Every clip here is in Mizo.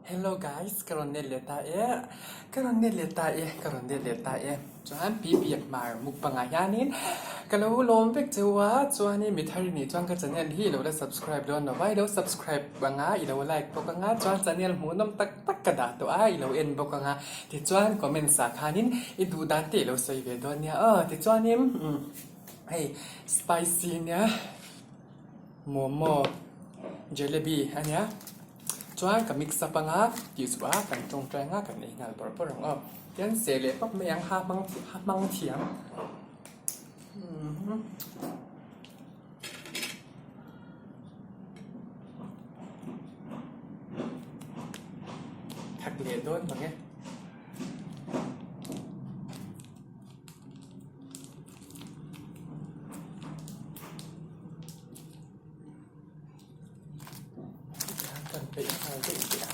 Hello guys, ka rawn let leh ta e, ka rawn let leh ta e, ka rawn let leh ta e. Chuan Pi Biak Hmar mukbang ah hianin ka lo lawm vek cheu a, chuanin mi thar i nih chuan ka channel hi i lo la subscribe dawn lo va, i lo subscribe ang a, i lo like bawk ang a, chuan channel hmuhnawm tak tak ka dah tawh a, i lo en bawk ang a, tichuan comments ah khanin i duh dan te i lo sawi ve dawn nia aw, tichuanin hei spicy nia momo jalebi a nia. Chuan ka mix up anga tih chu a kan tawngtai anga kan ei nghal bawrh bawrh ang aw. Tian seh leh pawp mai ang ha hmang ha hmang thiam. Khat leh dawn mang e. Kan peih nghal daih daih a.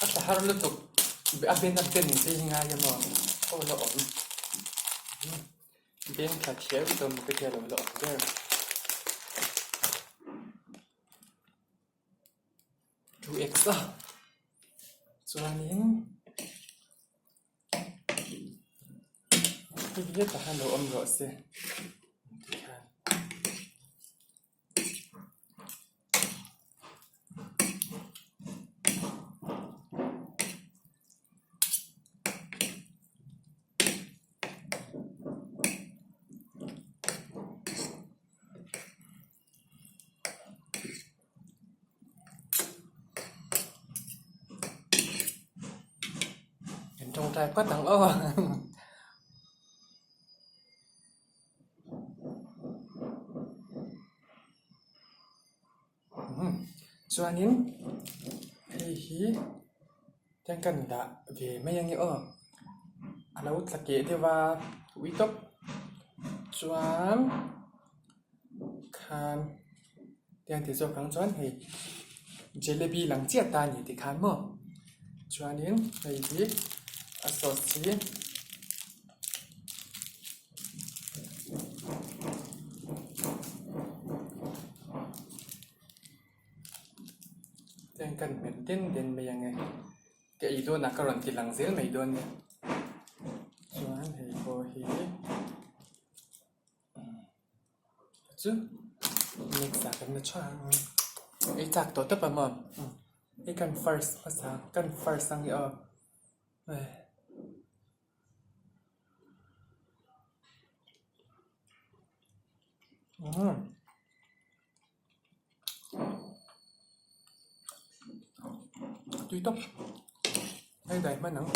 A tla har lutuk. A ben a ben te hi ngai emaw aw la awm beng thla thiau tawh maw ka tia lo la awm ber. 2x a chuanin hei hi tah hian lo awm rawh se tikhian. In tawngtai phawt ang aw. Chuanin hei hi tiang kan dah ve mai ange aw a lo tla keh deuh a ui tawp chuan khan tiang ti zawk ang chuan hei jalebi lang chiah ta a ni tih khan maw chuanin hei hi a sauce hi. Tiang kan hmet den den mai ang e ka ei dawnah ka rawn ti lang zel mai dawn nia chuan hei pawh hi chu next ah kan la tha ang ei chak tawh tawp ang aw hei kan first hmasa kan first ang hi aw. Tui tawp hei dai hman ang.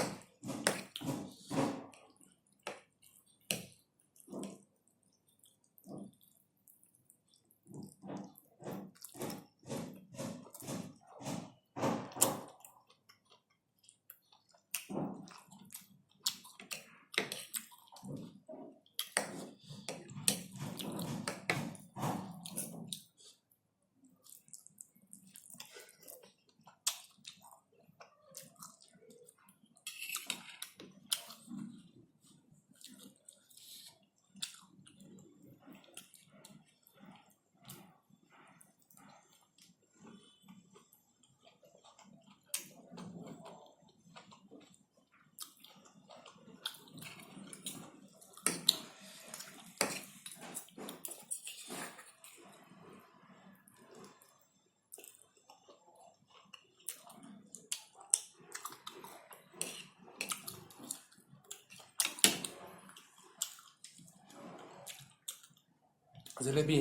Jalebi.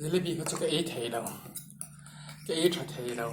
Jalebi kha chu ka ei thei lo ka ei tha thei lo.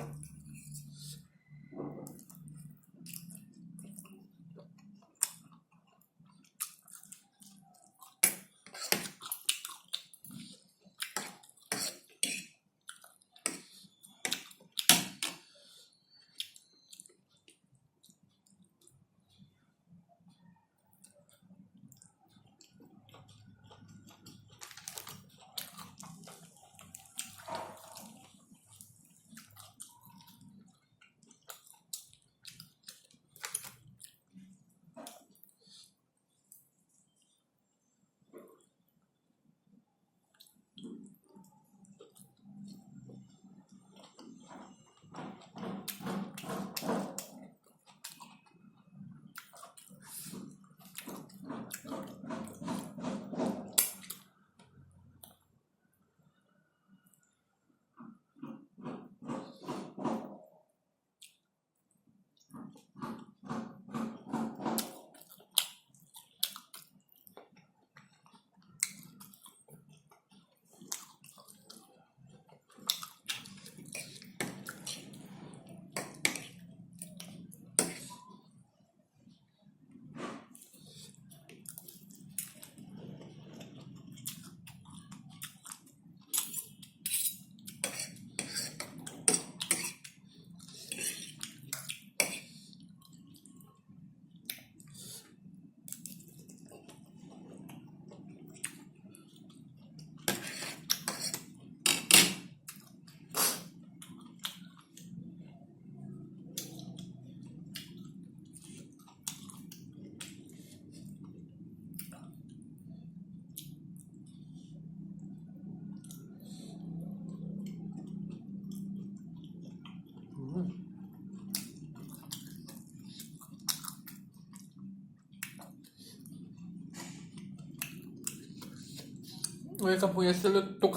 Ka hmui a si lutuk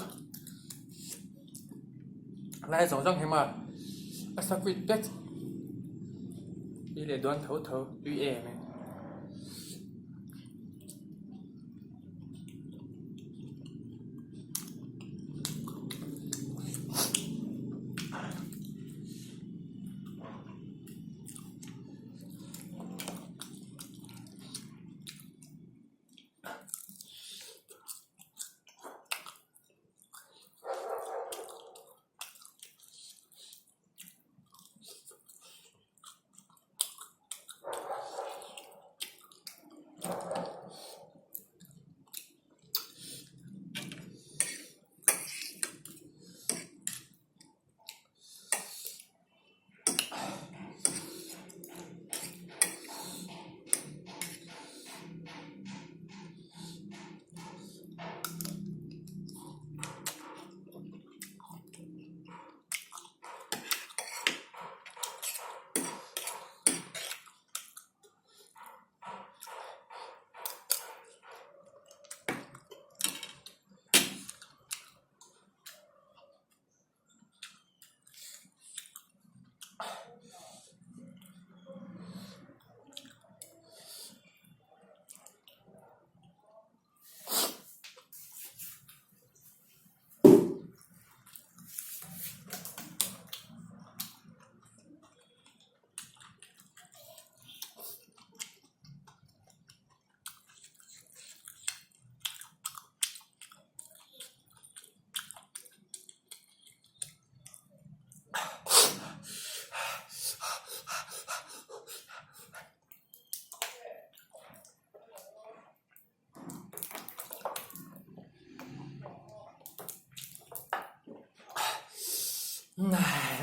lai zawng zawng hi maw a sa kuit vek tui leh dawn tho tho tui em e.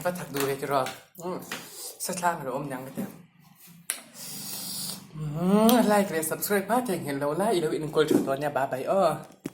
Va thak duh ve tiraw sa thlang a lo awm niang ka ti like leh subscribe hma theihnghilh lo la i lo inkawl tha dawn nia bye bye aw.